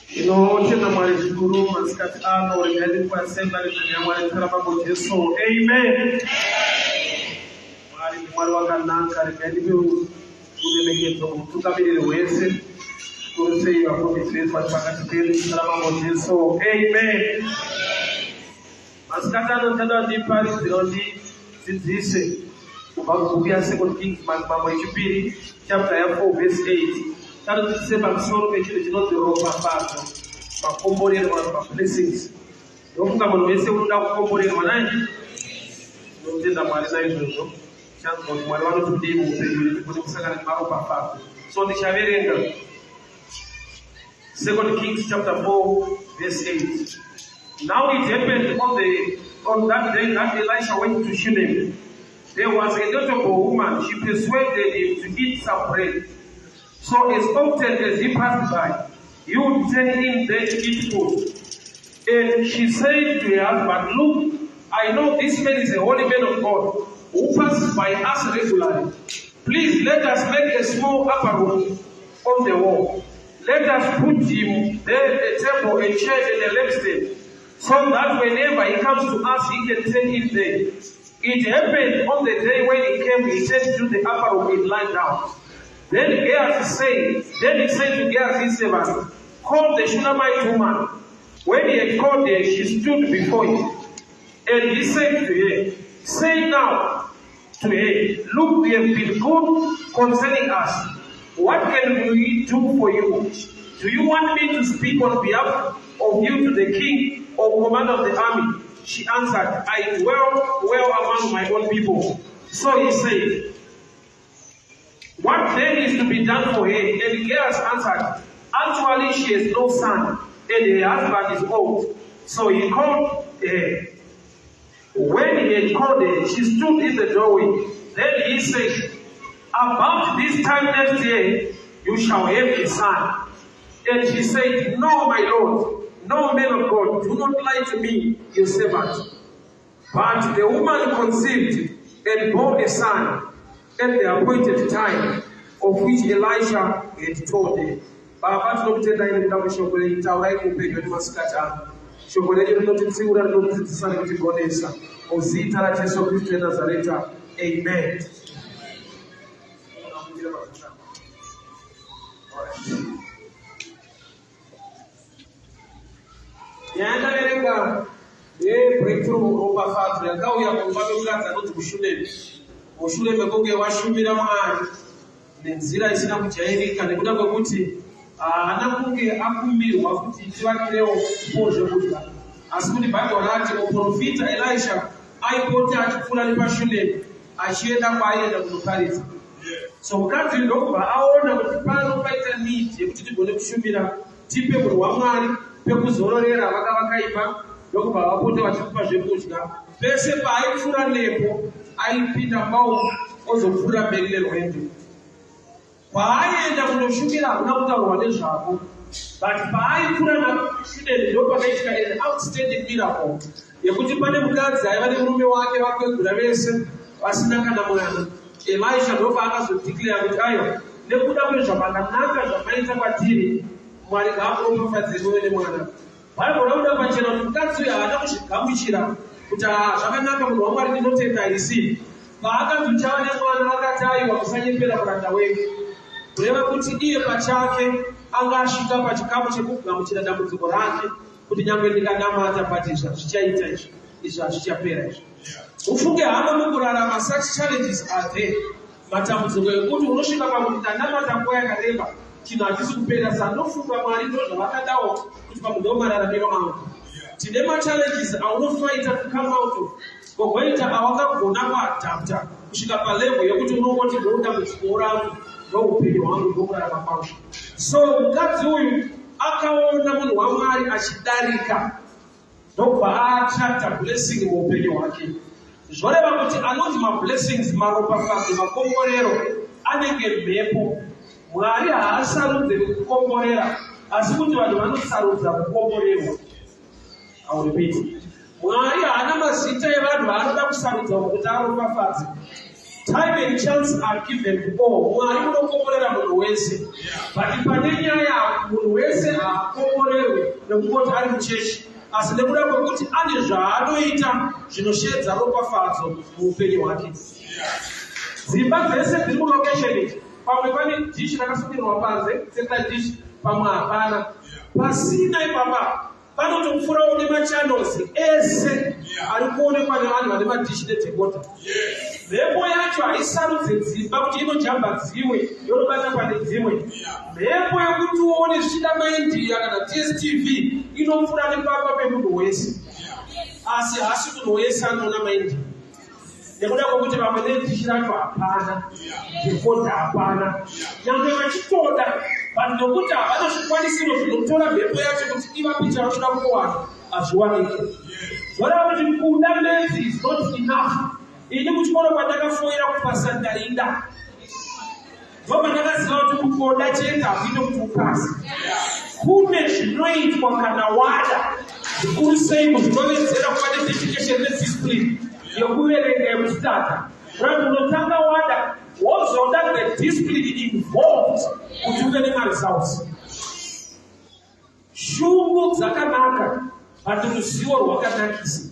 Tinotenda Mwari zvikuru masikati ano, regai ndikwanise mbarizano yaMwari muzita raMambo Jesu. Amen. Mwari ndiMwari wakanaka, regai ndipe ruremekedzo kumutungamiriri wese, zvikuru sei vafundisi vese vari pakati pedu muzita raMambo Jesu. Amen. Masikati ano ndichada ndiparidzira ndidzidzise kubva kubhuku yaSecond Kings madzimambo echipiri chapter ya4 verse 8 tanodzidzise pamusoro pechinhu chinonzi ropafadzo makomborerwa mablessings ndofunga munhu wese unoda kukomborerwa naye tinotenda mwari naizvozvo chanzwa kuti mwari vanoti kudii muupenyu hwedu tigone kusangana nemaropafadzo so ndichaverenga Second Kings chapter 4 verse 8. Now it happened on the on that day that Elisha went to Shunem. There was a notable woman. She persuaded him to eat some bread. So as often as he passed by, he would turn in there to eat food. And she said to her husband, Look, I know this man is a holy man of God who passes by us regularly. Please let us make a small upper room on the wall. Let us put him there a table, a chair, and a lampstand, so that whenever he comes to us, he can turn in there. It happened on the day when he came, he turned to the upper room and lied down. Then Gehazi said, then he said to Gehazi his servant, Call the Shunammite woman. When he had called her, she stood before him. And he said to her, Say now to her, Look, you have been good concerning us. What can we do for you? Do you want me to speak on behalf of you to the king or commander of the army? She answered, I dwell well among my own people. So he said, What then is to be done for her? And Gehazi answered, Actually, she has no son, and her husband is old. So he called her. When he had called her, she stood in the doorway. Then he said, About this time next year, you shall have a son. And she said, No, my lord, no man of God, do not lie to me, your servant. But the woman conceived and bore a son at the appointed time of which Elisha had told her. Baba tinokutendai nekuda kweshoko renyu, taurai kuupenyu hwedu masikati ano. Shoko renyu rinotitsiura, rinotidzidzisa nekutigonesa. Muzita raJesu Kristu weNazareta, amen. Nyaya yandaverenga yebreakthrough ropafadzo yakauya kumba kwemukadzi anonzi Mushunemi mushure mekunge washumira Mwari nenzira isina kujairika nekuda kwekuti haana kunge akumbirwa kuti tivakirewo po zvekudya asi kuti bhaibheri rati muprofita Elisha aipota achipfuura nepaShunemi achienda kwaaienda kunoparidza so mukadzi uyu ndokubva aona kuti pano paita need yekuti tigone kushumira tipe munhu wamwari pekuzororera vakavaka imba ndokubva vapota vachimupa zvekudya pese paaipfuura nepo aipinda mumba umu ozopfuura mberi nerwendo. Kwaaienda kunoshumira hakuna kutaurwa nezvako, but paaikura naShunemi ndopakaitika an outstanding miracle yekuti pane mukadzi aiva nemurume wake vakwegura vese vasina kana mwana. Elisha ndopaakazodeclare kuti aiwa, nekuda kwezvamakanaka zvamaita kwatiri, Mwari ngaakuropafadzei muve nemwana. Bhaibheri rabuda pachena kuti mukadzi uyu haana kuzvigamuchira kuti haa zvakanaka munhu waMwari ndinotenda isi. Paakanzi uchava nemwana akati aiwa musanyepera muranda wenyu. Kureva kuti iye pachake anga asvika pachikamu chekugamuchira dambudziko rake kuti nyangwe ndikanamata but izvi hazvichaita izvi, izvi hazvichapera izvi. Ufunge hama mukurarama such challenges are there. Matambudziko ekuti unosvika pakuti ndanamata nguva yakareba chinhu hachisi kupera sandofunga Mwari ndozvavakadawo kuti pamwe ndomararamiro angu. Tine machallenges aunofaita to come out of kogoita awakagona kuadapta kusvika palevel yekuti unongoti ndodambudziko rangu ndoupenyu hwangu ndokurarama kwangu. So mukadzi uyu akaona munhu waMwari achidarika ndobva aattracta blessing muupenyu hwake. Zvoreva kuti anonzi mablessings, maropafadzo, makomborero anenge mhepo. Mwari haasarudze kukomborera, asi kuti vanhu vanosarudza kukomborerwa. I will repeat. Mwari haana mazita evanhu vaanoda kusarudza kuti aropafadze. Time and chance are given to all. Mwari unokomborera munhu wese. But pane nyaya munhu wese haakomborerwe nekungoti ari muchechi. Asi nekuda kwekuti ane zvaanoita zvinosheedza ropafadzo muupenyu hwake. Dzimba dzese dziri mulocation idzi, pamwe pane dish rakasungirirwa panze, satellite dish, pamwe hapana. Pasina ipapa panotopfuurawo nemachannels ese ari kuonekwa nevanhu vane madhishi nedecoder. Mhepo yacho haisarudze dzimba kuti inojamba dzimwe yonobata pane dzimwe. Mhepo yekuti uone zvichida maindia kana DSTV inopfuura nepamba pemunhu wese, asi hasi munhu wese anoona maindia nekuda kwekuti vamwe nedhishi racho hapana, decoder hapana, nyangwe vachitoda but nokuti havana zvikwanisiro zvinotora mhepo yacho kuti ivape chavanoda kuwana hazviwaniki. Zvoreva kuti kuda bedzi is not enough. Ini kuchikoro kwandakafoira kupasa ndaida, ndopandakaziva kuti kungoda chete hakuite kuti upase. Kune zvinoitwa kana wada, zvikuru sei kuzvirovedzera kuva nededication nediscipline yekuverenga yekustata. Right, unotanga wada wozoda the discipline involved kuti uve nemaresults. Shungu dzakanaka but ruzivo rwakanakisa.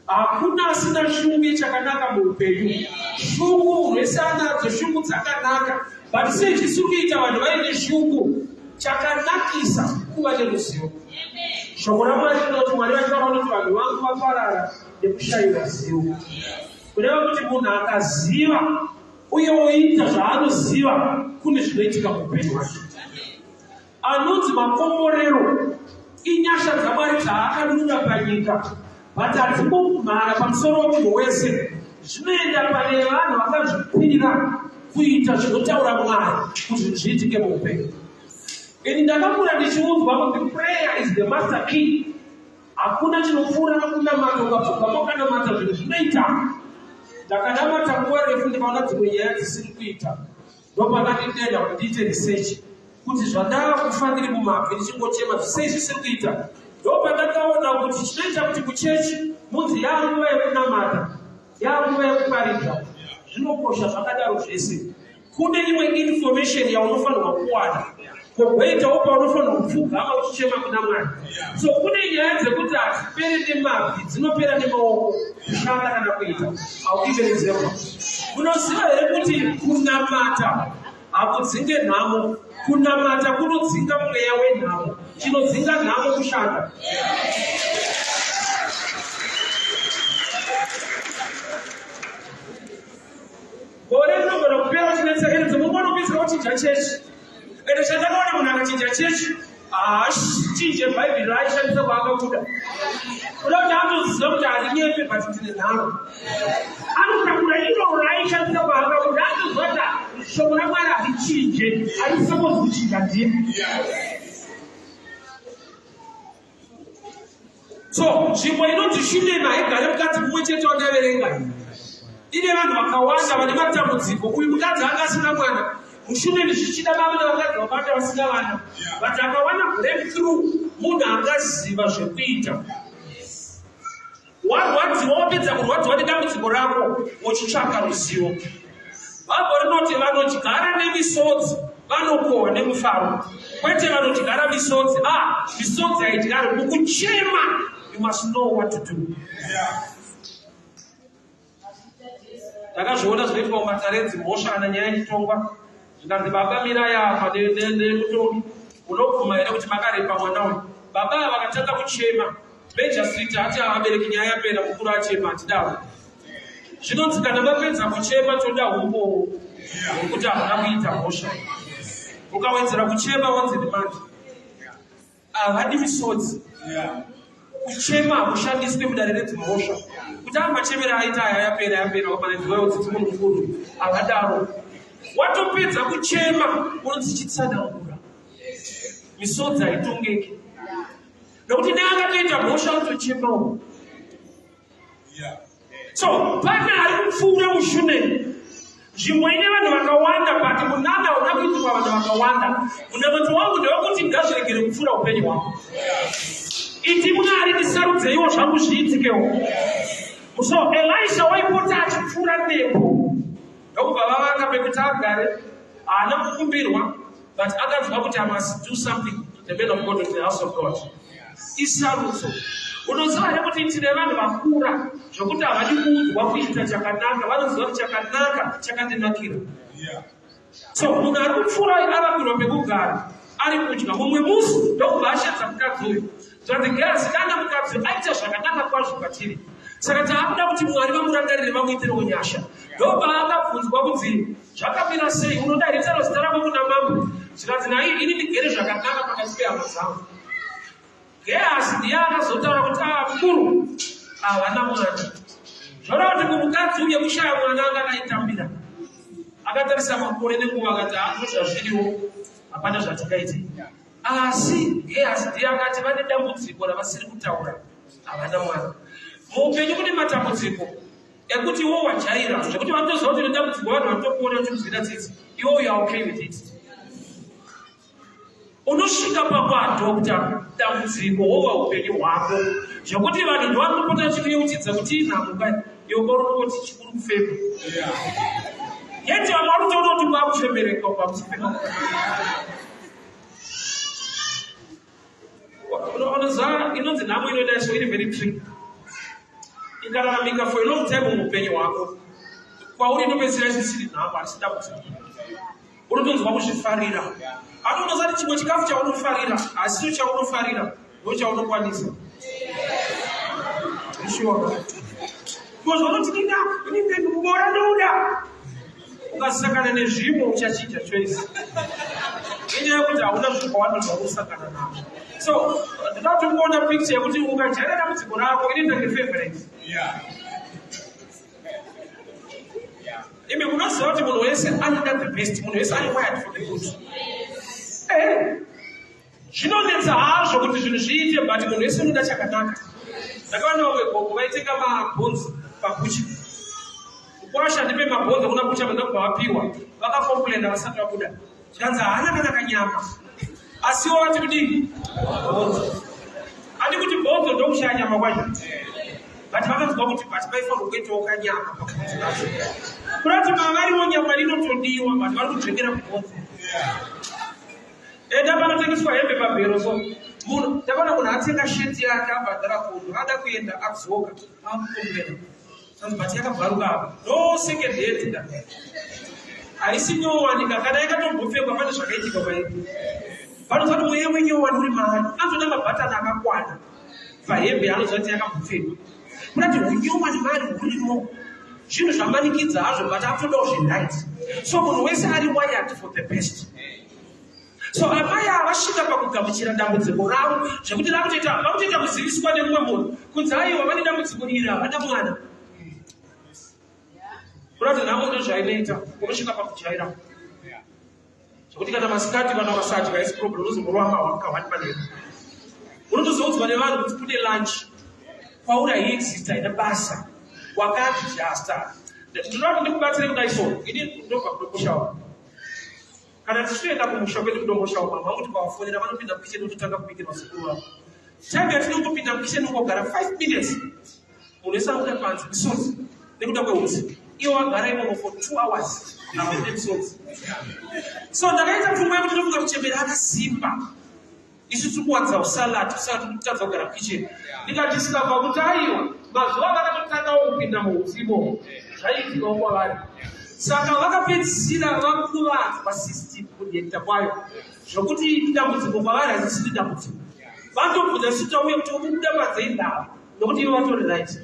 Hakuna asina shungu yechakanaka muupenyu. Shungu munhu wese anadzo, shungu dzakanaka but sei chisiri kuita vanhu vaine shungu? Chakanakisa kuva neruzivo. Shoko raMwari rinoti Mwari vachitaura vanoti vanhu vangu vaparara nekushayiwa zivo. Kureva kuti munhu akaziva uye oita zvaanoziva kune zvinoitika muupenyu hwake. Anonzi makomborero inyasha dzaMwari dzaakadurura panyika, but hadzingomhara pamusoro wemunhu wese. Zvinoenda pane vanhu vakazvipira kuita zvinotaura Mwari kuti zvinhu zviitike muupenyu. Ini ndakakura ndichiudzwa kuti prayer is the master key. Hakuna chinopfuura kunamata, ukapfugama ukanamata zvinhu zvinoita. Ndakanamata nguva refu ndikaona dzimwe nyaya dzisiri kuita. Ndopakanditenda kuti ndiite research kuti zvandava kufa ndiri mumabvi ndichingochema sei zvisiri kuita. Ndopandakaona kuti chinoita kuti kuchechi munzi yanguva yekunamata, yanguva yekuparidza, zvinokosha zvakadaro zvese. Kune imwe information yaunofanirwa kuwana kogoitawo paunofanirwa kupfugama uchichema kuna Mwari. So kune nyaya dzekuti hadzipere nemabvi, dzinopera nemaoko, kushanda kana kuita. I'll give an example. Munoziva here kuti kunamata hakudzinge nhamo? Kunamata kunodzinga mweya wenhamo. Chinodzinga nhamo kushanda. Gore rinogona kupera uchinetseka ende dzimwe nguva unopedzisira wochinja chechi. Ende chandakaona munhu akachinja chechi haachinje bhaibheri raaishandisa kwaakabuda. Kuda kuti atoziva kuti harinyepe but ndine nharo. Anotakura iroro raaishandisa kwaakabuda atoziva kuti shoko raMwari harichinje, harisokozi kuchinja ndiye. So nzvimbo inonzi Shunemi haigare mukadzi mumwe chete wandaverenga. Ine vanhu vakawanda vane matambudziko. Uyu mukadzi anga asina mwana. MuShunemi zvichida baba nevakadzi vabata vasina vana, but akawana breakthrough munhu angaziva zvekuita. Warwadziwa, wapedza kurwadziwa nedambudziko rako, wochitsvaka ruzivo. Bhaibheri rinoti vanodyara nemisodzi vanokohwa nemufaro, kwete vanodyara misodzi. Ah, misodzi haidyari. Mukuchema, you must know what to do. Ndakazviona zvinoitwa mumatare edzimhosva kana nyaya ichitongwa, zvikanzi, "Baba, mirai apa nemutongi, munobvuma here kuti makarepa mwana uyu?" Baba ava vakatanga kuchema. Magistrate ati, "Abereki, nyaya yapera, mukuru achema, hatidaro." Zvinonzi kana mapedza kuchema, toda umbowo hwekuti hamuna kuita mhosva. Ukawedzera kuchema, wanzi remand. Havadi misodzi. Kuchema hakushandiswe mudare redzimhosva kuti amachemera aita aya, yapera, yapera, wapanaidziwayo dzidzi munhu mukuru. Havadaro. Watopedza kuchema, unonzi chitsanangura. Misodzi haitongeki, nokuti neakatoita mhosva utochemawo. So pane ari kupfuura muShunemi, nzvimbo ine vanhu vakawanda, but munana hauna kuitirwa vanhu vakawanda. Munamato wangu ndewekuti ngazviregere kupfuura upenyu hwako. Iti, "Mwari, ndisarudzeiwo zvangu, zviitikewo." So Elisha waipota achipfuura nepo, ndokubva vavaka pekuti agare. Haana kukumbirwa, but akanzwa kuti, "I must do something to the man of God, to the house of God." Isarudzo. Unoziva here kuti tine vanhu vakura zvokuti havadi kuudzwa kuita chakanaka? Vanoziva kuti chakanaka chakandinakira. So munhu ari kupfuura avakirwa pekugara, ari kudya mumwe musi, ndokubva ashedza mukadzi uyu. Zvanzi, "Gehazi, dana mukadzi uyu, aita zvakanaka kwazvo kwatiri, saka taakuda kuti Mwari vamurangarire, vamuitirewo nyasha." Ndopaakabvunzwa kunzi, "Zvakamira sei? Unoda here taro zita rako kuna mambo?" Zvikanzi, "Nai, ini ndigere zvakanaka pakati pehama dzangu." Gehazi ndiye akazotaura kuti, "A, mukuru havana mwana." Zvoreva kuti kumukadzi uye kushaya mwana anga akaitambira. Akatarisa makore nenguva, akati, "Hazvo zvazviriwo, hapana zvatingaite." Asi Gehazi ndiye akati vane dambudziko ravasiri kutaura, havana mwana. Muupenyu kune matambudziko ekuti iwo wajaira, zvekuti vanotoziva kuti une dambudziko. Vanhu vanotokuona uchinzwira tsitsi, iwo you are okay with it. Unosvika pakuadopta dambudziko, wova upenyu hwako, zvekuti vanhu ndovanopota vachikuyeuchidza kuti inhamo kai. Iwe kwaunongoti chikuru kufema, yeti vamwe vari kutoona kuti kwakufemereka, kwakusifema. Unoziva inonzi nhamo inoita so, iri very tricky. Ikararamika for a long time muupenyu hwako, kwauri inopedzisira isisiri nhamo, harisi dambudziko, unotonzwa kuzvifarira. Asi unoziva kuti chimwe chikafu chaunofarira hasicho chaunofarira, ndo chaunokwanisa. Sure, because vanoti nina inini mubora ndouda. Ukasangana nezvimwe uchachinja choice, inyaya yekuti hauna zvakawanda zvauri kusangana nazvo. So ndinoda kuti ungoona picture yekuti ukajaira dambudziko rako, inoita ngefavorite. Imi munoziva kuti munhu wese anoda the best, munhu wese ari wired for the good. Zvinonetsa hazvo kuti zvinhu zviite, but munhu wese unoda chakanaka. Ndakaona vamwe gogo vaitenga mabhonzo pabutcher. "Mukwasha, ndipe mabhonzo." Kuna butcher vandabva vapiwa, vakacomplaina vasati vabuda. Zvikanzi haana kana kanyama, asiwo vati kudini? Bhonzo. Handi kuti bhonzo ndokushaya nyama kwacho, but vakanzwa kuti but paifanirwa kuitawo kanyama pabhonzo racho. Kurati mavariwo nyama rinotodiwa, but vari kudzvengera kubhonzo. Enda panotengeswa hembe pabhero. So munhu, ndakaona munhu atenga sheti yake, abhadhara kunhu, ada kuenda, adzoka akucomplaina. Sanzi, "But yakabvaruka apa." No, second hand da haisi nyowanika. Kana yakatombopfekwa, pane zvakaitika pairi. Panoziva kuti mweya wenyowani uri maari, anotoda mabhatani akakwana pahembe, anoziva kuti yakambopfekwa. Kurati unyowani maari hurimo. Zvinhu zvamanikidza hazvo, but akutodawo zveright. So munhu wese ari wired for the best. So amai havasvika pakugamuchira dambudziko ravo, zvekuti vakutoita kuziviswa nemumwe munhu kunzi, "Aiwa, vane dambudziko iri, havana mwana." Kuratidza nhamo ndozvainoita, unosvika pakujaira zvokuti kana masikati vana vasadya haisi problem, unozomborova mahwani manheru. Unotozoudzwa nevanhu kuti kune lunch, kwauri haiexist, haina basa, wakaadjusta. Ndinoda kuti ndikubatsire kudai. So ini ndobva kuDomboshava. Kana tichitoenda kumusha kwedu kuDomboshawa, mama vangu tikavafonera vanopinda mukicheni vototanga kubikira vazukuru vavo. Time yatinongopinda mukicheni ungogara 5 minutes, munhu wese abuda panze misodzi nekuda kweutsi. Ivo vagara imomo for 2 hours abude misodzi. So ndakaita pfungwa yekuti ndofunga kuchembera akasimba. Isu tiri kuwanza usalad, usati kutadza kugara mukicheni. Ndikadiscover kuti aiwa, mazuva avakatotangawo kupinda muutsi imomo, zvaiitikawo kwavari. Saka vakapedzisira vakuvadzwa system kudiekta kwayo, zvokuti dambudziko kwavari harisiri dambudziko. Vatobvunza isu tauya kuti ukubuda panze indava, nokuti ivo vatori right.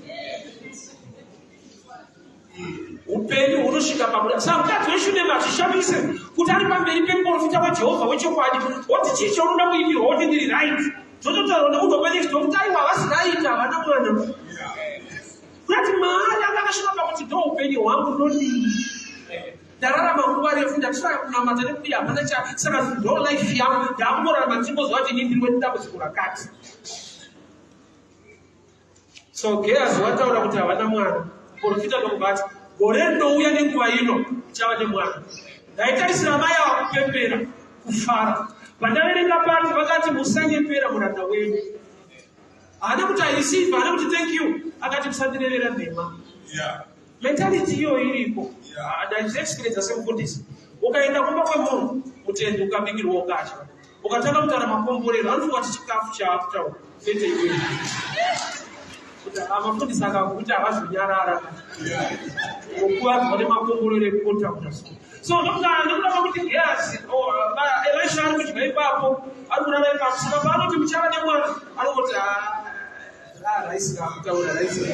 Upenyu hunosvika pakuda. Saka mukadzi weShunemi hazvishamise kuti ari pamberi pemuprofita waJehovha wechokwadi, woti chii chaunoda kuitirwa, woti ndiri right. Zvototaurwa nemunhu wepanext door kuti aiwa havasi right, havana mwana. Kurati maari anga akasvika pakuti ndo upenyu hwangu ndodii. Ndararama nguva refu ndatiraya kunamata nekuti hapana cha saka ndo life yangu ndakungorarama ndichingozwa kuti ini ndiri wedambudziko rakati. So Gehazi wataura kuti havana mwana. Muprofita ndokubva ati gore rinouya nenguva ino uchava nemwana. Ndaitarisira mai ava kupembera, kufara. Pandaverenga pati vakati musanyepera muranda wenyu. Haana kuti I receive, haana kuti thank you. Akati musandirevera nhema. Yeah. Mentality iyoyo iriko. Yeah. Ndaizviexperienza semufundisi. Ukaenda kumba kwemunhu mutendi ukabikirwa ukadya. Ukatanga kutaura makomborero anofunga kuti chikafu chaakutaura kwete iwe. Kuti mafundisi akaguta havazonyarara. Ukuvadzwa nemakomborero ekukotaura so. So ndokuti nekuda kwekuti Gehazi, oh, Elisha ari kudya ipapo, ari kurara ipapo. Saka paanoti muchava nemwana, anongoti raisi raakutaura raisi.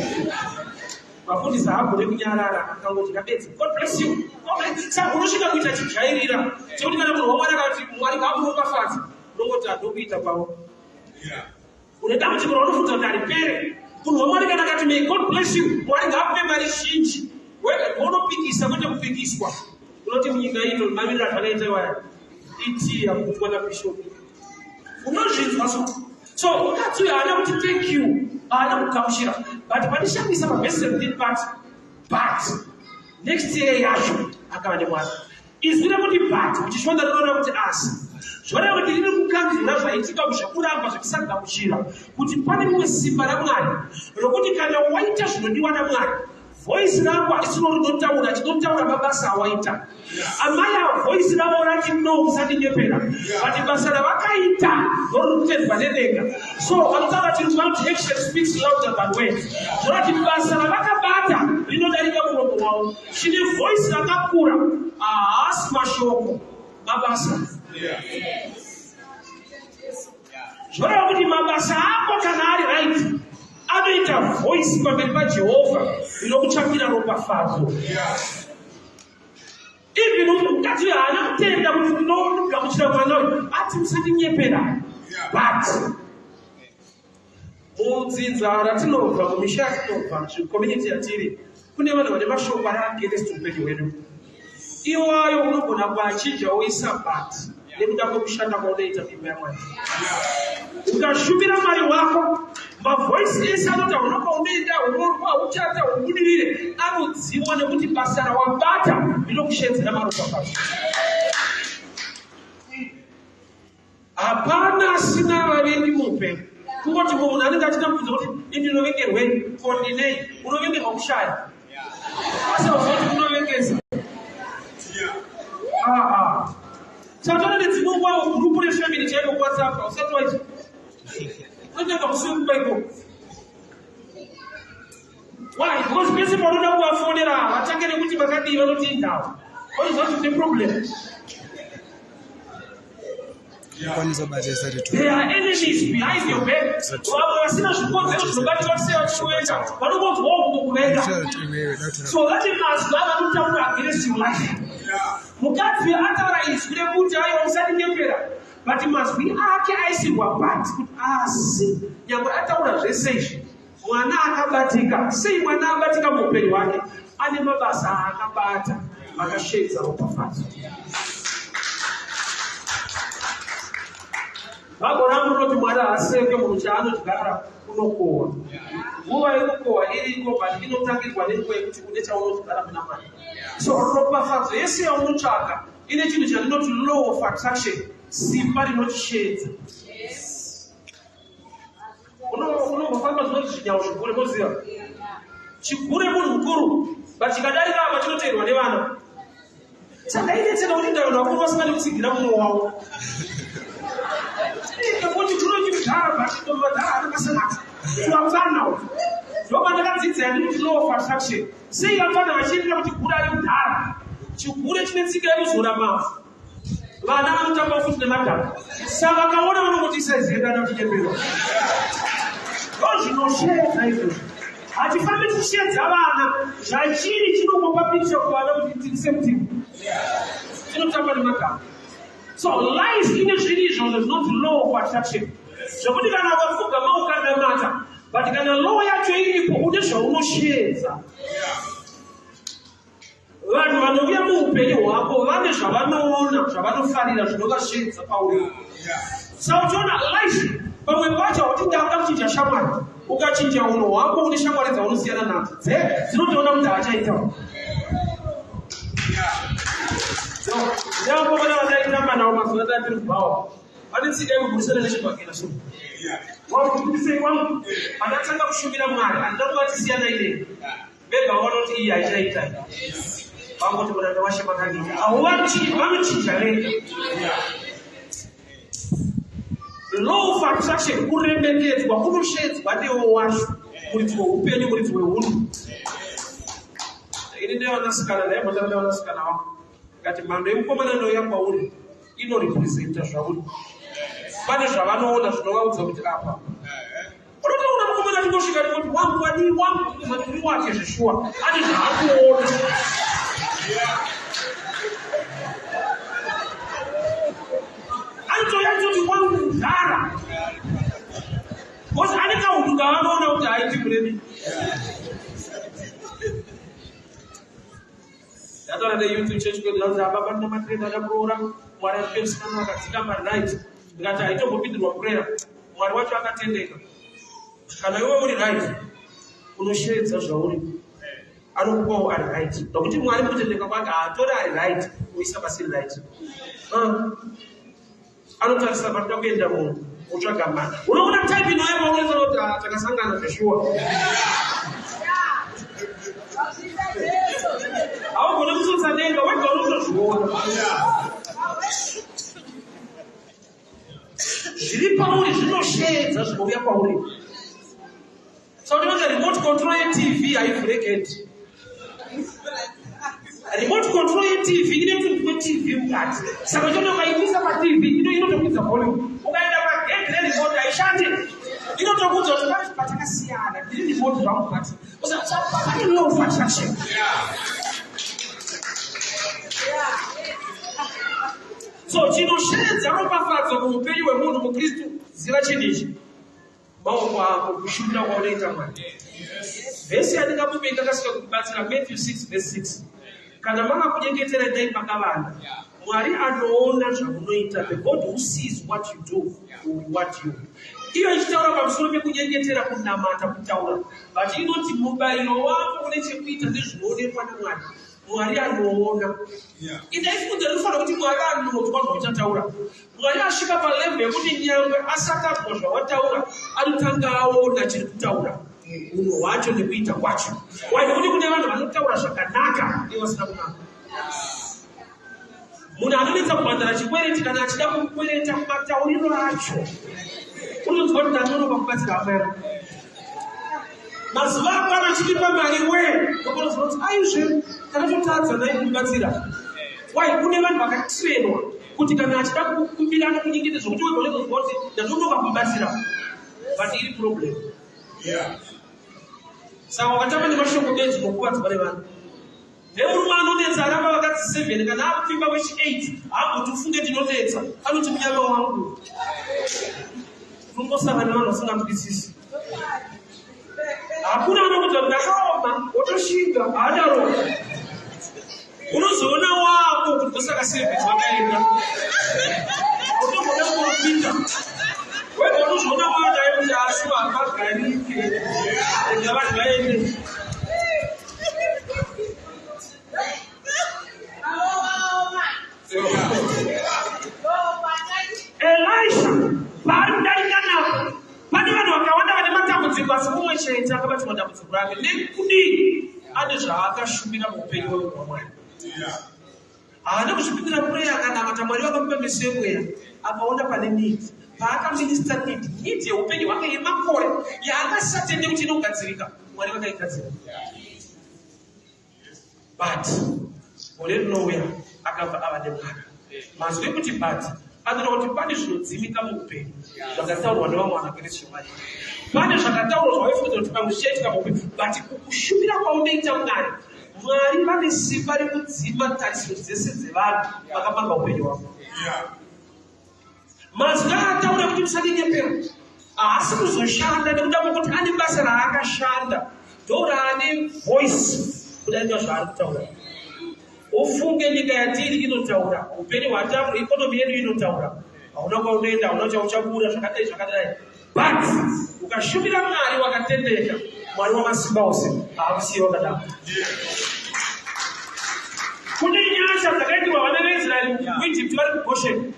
Mafundisi haagone kunyarara, akangodya bedzi. God bless you. God bless. Saka unosvika kuita chijairira chekuti kana munhu waMwari akati Mwari ngaakuropafadze, unongoti handokuita kwavo. Une dambudziko raunofunga kuti haripere. Munhu waMwari kana akati may God bless you, Mwari ngaakupe mari zhinji. Wega unopikisa kwete kupikiswa. Unoti munyika ino mamiriro azvakaita iwaya. Iti yakutwa nabishop. Unozvinzwa so. So mukadzi uyu haana kuti thank you, haana kugamuchira. But pandishamisa pavhesi 17 but next year yacho akava nemwana. Izwi rekuti but muchishona rinoreva kuti asi. Zvoreva kuti riri kukanzura zvaitika zvekuramba zvekusagamuchira kuti pane rimwe simba raMwari rokuti kana waita zvinodiwa naMwari, voice rako harisiro rinotaura, chinotaura mabasa awaita. Amai ava voice ravo rati no, musandinyepera, but basa ravakaita ndoriri kutendwa nedenga. So vanotaura chirungu vanoti action speaks louder than words. Zvoreva kuti basa ravakabata rinodarika muromo wavo. Chine voice rakakura haasi mashoko, mabasa. Zvoreva kuti mabasa ako kana ari right anoita voice pamberi paJehovha rinokutsvakira ropafadzo. Even mukadzi uyu haana kutenda kuti ndinogamuchira mwana uyu, ati musandinyepera. But mudzinza ratinobva, mumisha yatinobva, community yatiri, kune vanhu vane mashoko ari against upenyu hwedu. Iwayo unogona kuachinja woisa but nekuda kwekushanda kwaunoita muimba yaMwari. Ukashumira Mwari wako, mavoice ese anoti hauna kwaunoenda, unorwa, uchata, ubudirire, anodziwa nekuti basa rawabata rinokushedzera maropafadzo. Hapana asina vavengi muupenyu. Kungoti munhu anenge achida kubvunza kuti ini ndinovengerwei, ko ndinei? Unovengerwa kushaya. Asi hauzoti unovengesa. Saka tona nedzimwe nguva gurupu refamily chaiko kuWhatsApp usati waita. Unotanga musi wekuba ikoko. Why? Because pese paunoda kuvafonera vatange nekuti makadii vanoti indawa. Vanoziva kuti une problem. Kwanisa bata isati tu. There are enemies behind your back. Vamwe vasina zvikonzero zvinobatika kuti sei vachikuvenga, vanongonzwawo kungokuvenga. So that mazwi avanotaura against your life. Mukadzi ataura izwi rekuti aiwa musandinyepera, but mazwi ake aisirwa but kuti asi nyangwe ataura zvese izvi mwana akabatika sei. Mwana abatika muupenyu hwake ane mabasa aakabata akasheedza ropafadzo. Bhaibheri rangu rinoti Mwari haasekwe, munhu chaanodyara unokohwa. Nguva yekukohwa iriko, but inotangirwa nenguva yekuti une chaunodyara muna Mwari. So ropafadzo yese yaunotsvaka Ine chinhu chandinoti law of attraction, simba rinotisheedza. Unombofamba zvinonzi zvinyawo zvigure, moziva chigure munhu mukuru, but chikadarika apa chinoteerwa nevana. Saka inetseka kuti ndavanhu vakuru vasingadi kutsigira mumwe wavo. Nekuti chinokudhara but madhara anakasanaka vapfana ndopandakadzidza yandinoti law of attraction. Sei vapfana vachiendera kuti gure ari kudhara? Chigure chine tsika yekuzora mavhu, vana vanotamba futi nemadhaka, saka vakaona vanongoti isaiziendana kuchinyemberwa. Ndo zvinosheedza izvozvo. Hatifambi tichisheedza vana, zvachiri chinongopa picture kuvana kuti tiri same team, tinotamba nemadhaka. So life ine zviri izvozvo zvinonzi law of attraction, zvekuti kana ukapfugama ukanamata, but kana law yacho iripo, une zvaunosheedza. Vanhu vanouya muupenyu hwako vane zvavanoona, zvavanofarira, zvinovasheedza pauri. Saka uchiona life, pamwe pacho hauti ndakuda kuchinja shamwari. Ukachinja unhu hwako, une shamwari dzaunosiyana nadzo dze dzinotoona kuti haachaita. Ndavakomana vandaitamba navo mazuva ndatiri kubhawa, vane tsika yekugurisana nechibhakera. So wangu, wangu, pandatanga kushumira Mwari, handina kuvati siyanai nei. Vega vaona kuti iyi haichaita, vangoti, "Muranda washe makanyika." Vanochinja vega. Law of attraction, kuremekedzwa kunoshedzwa newo wacho, muridzi weupenyu, muridzi weunhu. Ini ndevanasikana, ndaimbotamba nevanasikana vangu, ndikati mhando yemukomana inouya kwauri inorepresenta zvauri. Pane zvavanoona zvinovaudza kuti apa unotoona mukomana achingosvika ndikoti, "Wangu, wadii wangu?" Kuzati uri wake zveshuwa, ane zvaakuona. Anotouya achitoti, "Wangu mudhara," because ane kaunhu kaanoona kuti haiti muremi. Ndataura neyouth church kwedu, vanzi, "Ababa, ndinamatirei, ndada kuroora. Mwari aripe musikana akadzikama." Right, ndikati haitombopindirwa prayer. Mwari wacho akatendeka. Kana iwe uri right, unosheedza zvauri, anokupawo ari right, nokuti Mwari mukutendeka kwake haatori ari right kuisa pasiri right. Anotarisa panoda kuenda munhu, otsvaga mari. Unoona type inouya paunoita kuti, "Ah, takasangana zveshuwa." Haugone kusotsa denga wega, unotozviona zviri pauri, zvinosheedza zvinouya kwauri. Saka ndinoti remote control yeTV haivhure gate. Remote control yeTV ine tunhu twetv mukati, saka choti ukaimisa paTV inotokwidza volume. Ukaenda pagedhi reremote, haishandi, inotokuudza kuti pane patakasiyana. Ndiri remote zvangu, but pane law of attraction. So chinosheedza ropafadzo muupenyu hwemunhu mukristu, ziva chinhu ichi: maoko ako, kushumira kwaunoita Mwari. Vhesi yandingamupe ikakasika kukubatsira, Matthew 6 verse 6: "Kana mava kunyengetera, endai pakavanda. Mwari anoona zvamunoita, the God who sees what you do will reward you." Iyo ichitaura pamusoro pekunyengetera, kunamata, kutaura, but inoti mubayiro wako une chekuita nezvinoonekwa naMwari. Mwari anoona. Indaifunza rinofanira kuti Mwari anonzwa zvauchataura. Mwari asvika palevel yekuti nyangwe asati anzwa zvawataura, anotanga aona chiri kutaura, unhu hwacho nekuita kwacho. Why? Nekuti kune vanhu vanotaura zvakanaka ivo vasina kunaka. Munhu anonetsa kubhadhara chikwereti, kana achida kukwereta, matauriro acho unonzwa kuti ndanonoka kubatsira hama yangu, mazuva akwana achitipa mari we ndokunozwa kuti aizve takatotadza nai kumubatsira. Why? Kune vanhu vakatrainwa kuti kana achida kukumbira anokunyengetedza zvokuti wega unozozwa kuti ndatonoka kumubatsira, but iri problem. Saka wakatamba nemashoko bedzi, nokuvadzwa nevanhu. Nemurume anonetsa, aramba vakadzi 7, kana akupfimba wechi8, haamboti, "Ufunge ndinonetsa." Anoti, "Munyama wangu." Unongosangana nevanhu vasinganzwisisi. Hakuna anokuti ndakaoma wotoshinga, haadaro. Unozoona wako kuti ndosaka 7 vakaenda, utomboda kuropinda wega, unozoona wadai kuti ashuwa hapagarike, rega vanhu vaende. Asi mumwe chete akabatirwa dambudziko rake nekudii? Ane zvaakashumira muupenyu hwemunhu waMwari. Haana kuzvipindira prayer, akanamata Mwari vakamupa meso emweya, akaona pane need. Paakaminista need, need yeupenyu hwake yemakore yaakasatende kuti inogadzirika, Mwari vakaigadzira. But gore rinouya akabva ava nemwana. Mazwi ekuti but anoreva kuti pane zvinodzimika muupenyu zvakataurwa nevamwe vanaKristu vari. Pane zvakataurwa zvawaifungidzira kuti pamwe zvichaitika muupenyu, but kukushumira kwaunoita Mwari, Mwari vane simba rekudzima tarisiro dzese dzevanhu vakamanga upenyu hwako. Mazwi aataura kuti musandinyepera haasi kuzoshanda nekuda kwekuti ane basa raakashanda ndoraane voice kudarika zvaari kutaura. Ufunge nyika yatiri inotaura, upenyu hwatambura, ikonomi yedu inotaura, hauna kwaunoenda, hauna chauchabura, zvakadai zvakadai. But ukashumira Mwari wakatendeka, Mwari wamasimba ose haakusiye wakadaro. Kune nyasha dzakaitirwa vana veIsraeri kuEgypt vari kuGosheni,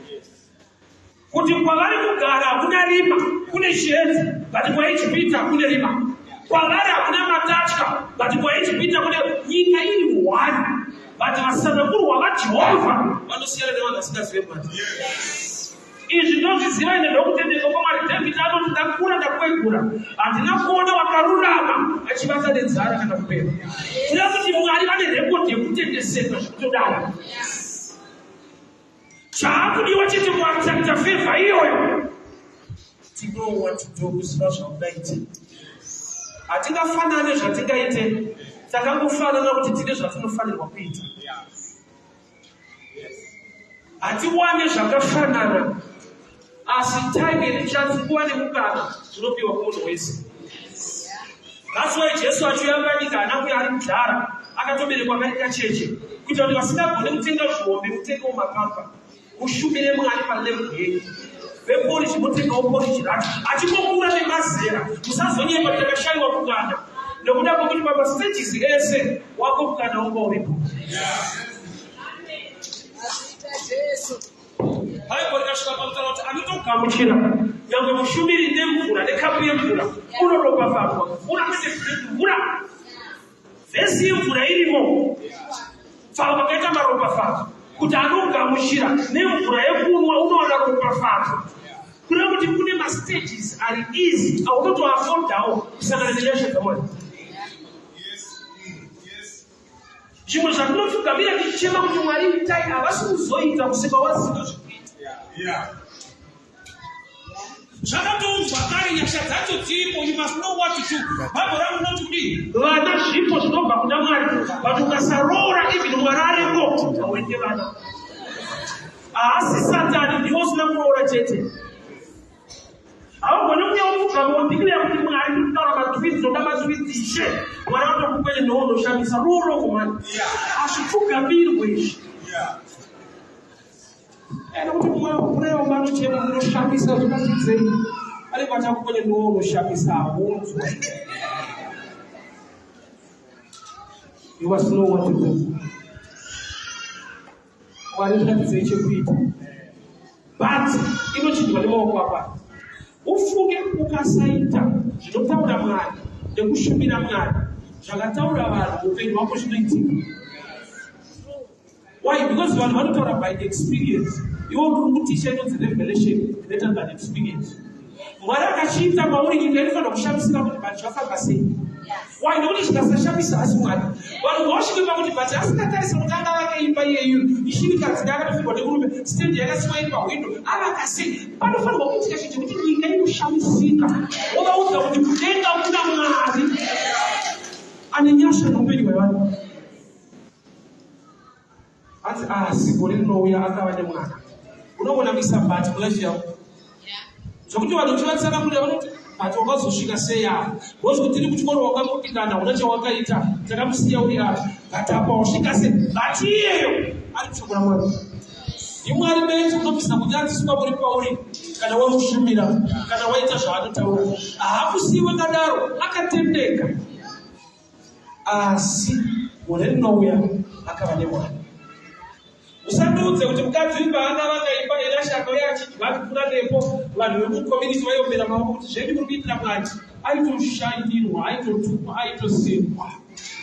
kuti kwavari kugara hakuna rima, kune chiedza, but kwaEgipita kune rima. Kwavari hakuna matatya, but kwaEgipita kune nyika iri one, but vasanangurwa vaJehovha vanosiyana nevanhu vasingazive Mwari. Izvi ndozviziva ine ndokutendeka kwaMwari. Dhavhidhi anoti, Ndakura ndakwegura, handina kuona wakarurama achivata nenzara kana kupera. Kureva kuti Mwari vane rekodhi yekutendeseka zvekutodaro. Chaakudiwa chete kuatrakta fevha iyoyo. To know what to do, kuziva zvaungaite. Hatingafanane zvatingaite, takangofanana kuti tine zvatinofanirwa kuita. Hatiwane zvakafanana, asi time and chance, nguva nemukana zvinopiwa kumunhu wese. That's why Jesu achiuya panyika haana kuuya ari mudhara, akatoberekwa kari kacheche, kuitira kuti vasingagone kutenga zvihombe mutengewo mapampa, mushumire Mwari palevel yenyu. Veporiji motengawo poriji racho, achingokura nemazera. Musazonyepa kuti takashaiwa mukana, nekuda kwekuti pamastages ese wako mukana wanga uripo. Bhaibheri rikasvika pakutaura kuti anotogamuchira nyangwe mushumiri nemvura nekapu yemvura unoropafadzwa. Mvura kwete mvura, vhesi yemvura irimo pfava pakaita maropafadzo kuti anogamuchira nemvura yekunwa unowana ropafadzo. Kureva kuti kune mastages ari easy aunotoafodawo kusangana nenyasha dzaMwari. Zvimwe zvatinopfugamira tichichema kuti Mwari itai, havasi kuzoita kusvika waziva zvekuita. Zvakatounzwa kare, nyasha dzacho dziripo, you must know what to do. Bhaibheri rangu rinoti kudii? Vana zvipo zvinobva kuna Mwari, but ukasaroora even Mwari ariko, hauite vana. Haasi Satani, ndiwe usina kuroora chete. Haugoni kuuya wopfugama wodeclare kuti Mwari ndiri kutaura matwins, ndoda matwins ishe. Mwari vatokukwene newe unoshamisa ruoroko mani. Hazvipfugamirwe izvi. Ene kuti mumwe kurewo manochema unoshamisa zvakasidzei. Anenge achakukwene newe unoshamisa haunzwa. You must know what to do. Mwari zviratidzei chekuita. But inochinjwa nemaoko ako. Ufunge ukasaita zvinotaura Mwari nekushumira Mwari zvakataura vanhu upenyu hwako zvinoitika. Why? Because vanhu vanotaura by experience. Iwe uri kuticha inonzi revelation greater than experience. Mwari akachiita mauri nyika inofanira kushamisika kuti but zvafamba sei. Why? Nekuti zvikasashamisa asi Mwari. Vanhu ngavasvike pakuti but asikatarisa kuti anga vake imba iyeyu ishirikadzi akatofirwa nemurume stand yakasiwa iri pahwindo avaka sei. Panofanirwa kuitika chinhu chekuti nyika inoshamisika. Wovaudza kuti kudenga kuna Mwari ane nyasha neupenyu hwevanhu. Hanzi asi gore rinouya akava nemwana. Unogona kuisa but mulife yako. Zvekuti vanhu uchivatsanangurira vanoti but wakazosvika sei apa? Because kuti tiri kuchikoro wakakundikana, hauna chawakaita, takamusiya uri apa. But apa wasvika sei? But iyeyo ari kushoko raMwari. NdiMwari bedzi unobvisa kunyadziswa kuri pauri kana wamushumira, kana waita zvaanotaura. Haakusiyi wakadaro, akatendeka. Asi gore rinouya akava nemwana. Usandiudze kuti mukadzi uyu paanga vakaimba Elasha akauya achidya achipfuura nepo vanhu vemucommunity vaiombera maoko kuti zvenyu muri kuitira Mwari. Aitoshainirwa, aitotukwa, aitosekwa.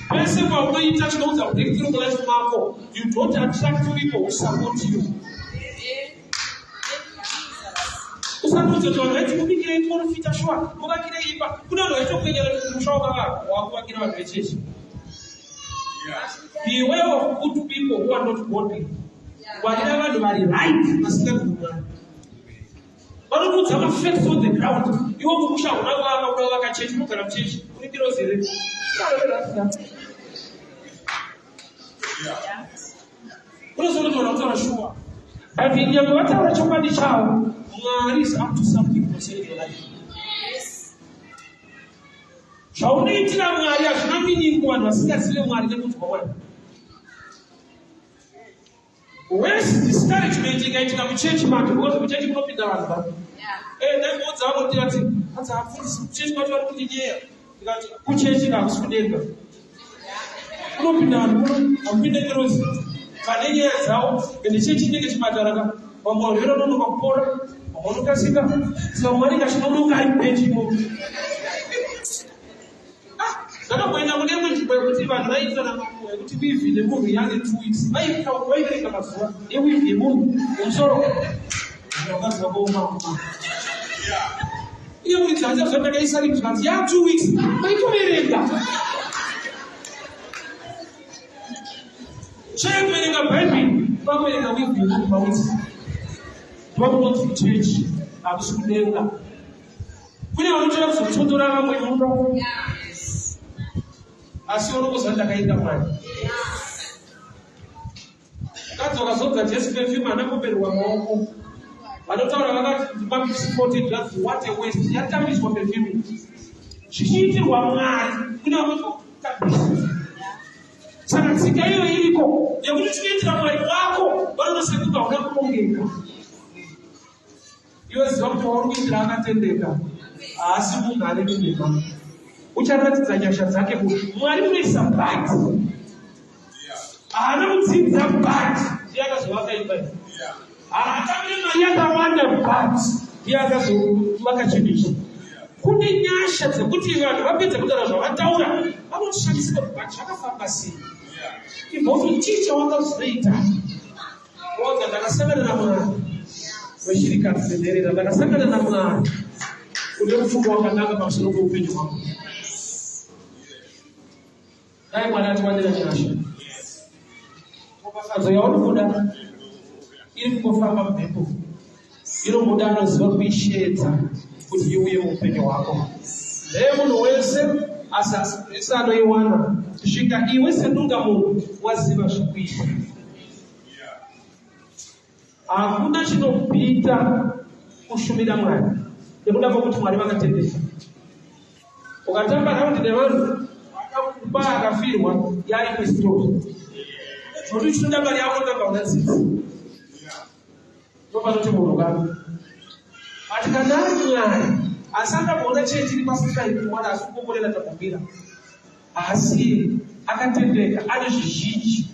Pese paunoita chinoudza breakthrough mulife mako, you don't attract people who support you. Usandudze kuti vanhu vaiti mubikirei porofita shuwa, muvakirei imba. Kune vanhu vaitokwenyera kuti musha wakavakwa wakuvakira vanhu vechechi. Beware of good people who are not godly. Ngwarira vanhu vari right vasingabvi Mwari. Vanokuudza mafacts on the ground. Iwe mumusha hauna kuvaka, uda kuvaka chechi, unogara muchechi, uri ngirozi here? Unozoona kuti vanhu vakutaura shuwa. But nyangwe vataura chokwadi chavo, Mwari is up to something concerning your life. Zvaunoitira Mwari hazvina meaning kuvanhu vasingazive Mwari nekunzwa Mwari. Worse discouragement ikaitika muchechi manje because muchechi munopinda vanhu va. Eh, ndaimboudza vamwe ndikati hanzi hapfundisi kuchechi kwacho vari kundinyeya. Ndikati kuchechi ka hakusi kudenga. Kunopinda vanhu kuno hakupinde ngirozi. Vane nyaya dzavo ende chechi chinenge chipatara ka. Vamwe varwere vanonoka kupora, vamwe vanokasika. Saka vamwe vanenge vachinonoka ari kubechi imomo. Ndakamboenda kune imwe nzvimbo yekuti vanhu vaiitana makuhwa ekuti weave nemunhu yange 2 weeks. Vaiverenga mazuva eweave yemunhu yemusoro. Vakadzi vakaoma. Iye muridzi hanzi zva ndakaisa ringi zvikanzi ya 2 weeks. Vaitoverenga. Chai kuverenga Bhaibheri vakuverenga weave yemunhu paweeks. Ndokunonzi kuchechi hakusi kudenga. Kune vanotora kuzototora vamwe muno. Asi unokuziva ndakaita Mwari. Mukadzi wakazodza Jesu perfume haana kuberwa maoko. Vanotaura vakati mapisi 40 drugs what a waste. Yatambiswa perfume. Zvichiitirwa Mwari. Kune vanotambisa. Saka tsika iyo iriko yekuti chinoitira Mwari wako vanonosekuka hauna kurongeka. Iwe ziva kuti wauri kuitira akatendeka, haasi munhu ane minhema. Ucharatidza nyasha dzake ku Mwari unoisa but haana kudzidza but ndiye akazovaka imba iyi. Haatambire mari yakawanda but ndiye akazovaka chinhu ichi. Kune nyasha dzekuti vanhu vapedza kutaura zvavataura vanoshamisika kuti but zvakafamba sei. Ibva kuti chii chawakazoita? Oga ndakasangana naMwari weshirikadzi nenherera, ndakasangana naMwari une mufungo wakanaka pamusoro peupenyu hwangu. Dai Mwari atiwanira nyasha. Ropafadzo yauri kuda iri kungofamba mumhepo, inomuda anoziva kuisheedza kuti iuye muupenyu hwako. Ndeye munhu wese asi asi wese anoiwana kusvika iwe sedungamunhu waziva zvekuita. Hakuna chinobhita kushumira Mwari nekuda kwekuti Mwari vakatendeka. Ukatamba raundi nevanhu vakakupa akafirwa yaimwe story. Zvoti uchinoda mari yako unotanga una tsitsi. Ndopanoti munhu ka. But kana ari Mwari asi akamboona chechi iri pasisai Mwari asi kukomborera takumbira. Asi akatendeka ane zvizhinji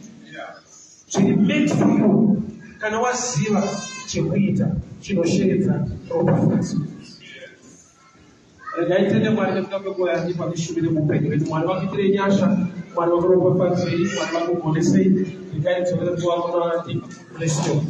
zviri meant for you kana waziva chekuita chinosheedza ropafadzo. Regai tende Mwari nekuda kwenguva yandipa ndishumire muupenyu hwedu. Mwari vakuitirei nyasha, Mwari vakuropafadzei, Mwari vakugonesei. Regai ndidzorere nguva kuna Andy. Bless you.